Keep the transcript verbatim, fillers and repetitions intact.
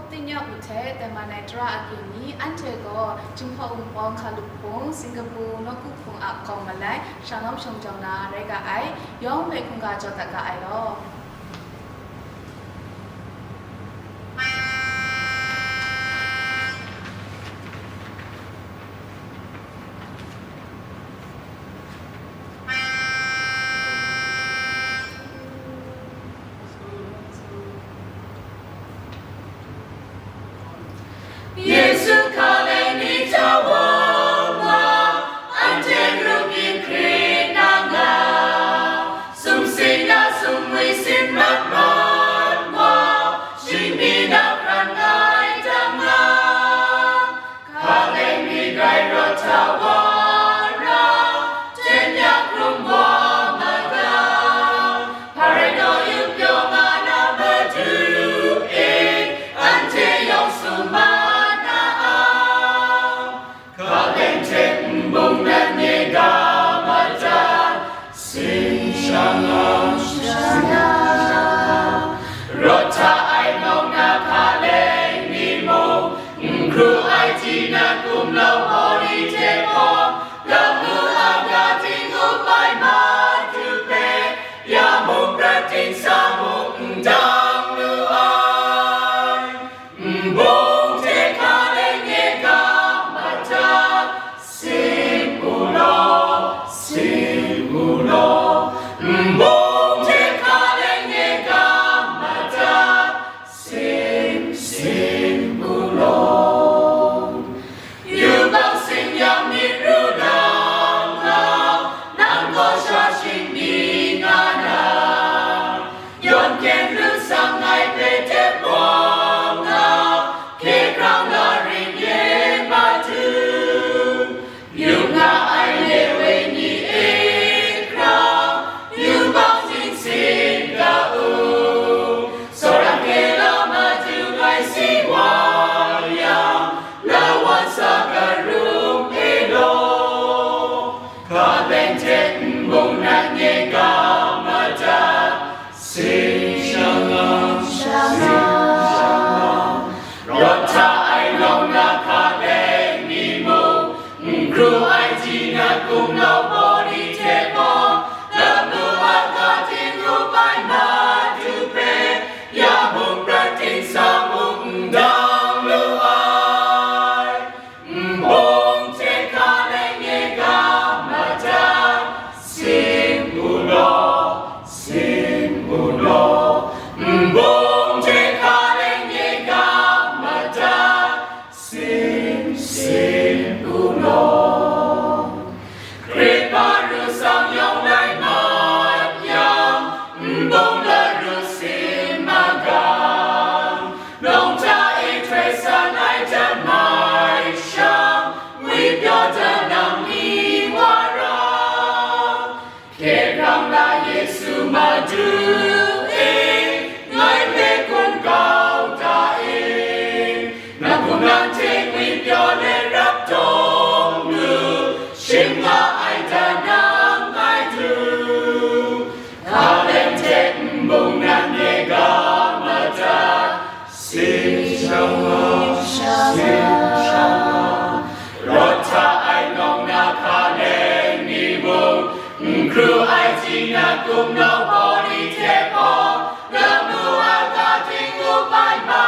Tingnyawk nhte tengman ai tara agyi ni, anhte gaw Jinghpaw Wunpawng Hkalup Hpung, Singkapu, Nawku Hpung a hkawng malai, shalom shawng jawng na rai ga ai, yawng hpe hkungga jaw dat ga ai law. Yesu hkaleng ni hta wa nga, anhte grup yin hkrit na nga, sumsing na sumwi sin mat mat wa, shingni na hkran nga ai tam nga. Hkaleng mi grai rawt hta wa ra, jen ya hkrum wa ma ga, hpa rai naw yup pyaw nga na matu e, anhte yawng sum mat na a. Hkaleng hte nbung nan nye ga ma ta, sin shang a, sin shang a. Rawt hta ai nawng na hkaleng ni mung, n hkru ai tinang kumlau hpawli hte gaw, lamu aga ting up ai madu hpe, ya mung prat ting sa mung n dang lu ai. Nbung hte hkaleng nye ga ma ta, sim u law, sim u law. Nbung hte hkaleng nye ga ma ta, sim, sim u law. Yubak sin yang myit ru lang nga, nang gaw sha shingni nga na, yawn kyen lu sang ngai hpe tep wa nga, hkye hkrang la ring ye madu. Yu nga ai Lewi ni e hkra, yubak ningsin ga u. Tsawra hkye la madu ngai si wa yang, lawan sa garum e law. Hkaleng hte nbung nan nye ga ma ta, sin shang a, sin shang a. Rawt hta ai nawng na hkaleng ni mung, n hkru ai tinang kumlau hpawli hte gaw, lamu aga ting up ai madu hpe, ya mung prat ting sa mung n dang lu ai. Nbung hte hkaleng nye ga ma ta, sim u law, sim u law. Nbung hte hkaleng nye ga ma ta, sim, sim u law. Hkrit hpa ru sang yawng lai mat yang, nbung laru sin magang, nawng hta e htoi san ai jan mai shang, ngwi pyaw dan nang mi wa ra. Hkye hkrang la Yesu Madu e, ngai hpe hkun kau ta e. Nang hkum nang hte ngwi pyaw let rap tawng lu, shim nga ai dan nang ngai du. Hkaleng hte nbung nan nye ga ma ta, sin shang a, sin shang a. Rawt hta ai nawng na hkaleng ni mung, n hkru ai tinang kumlau hpawli hte gaw, lamu aga ting up ai ma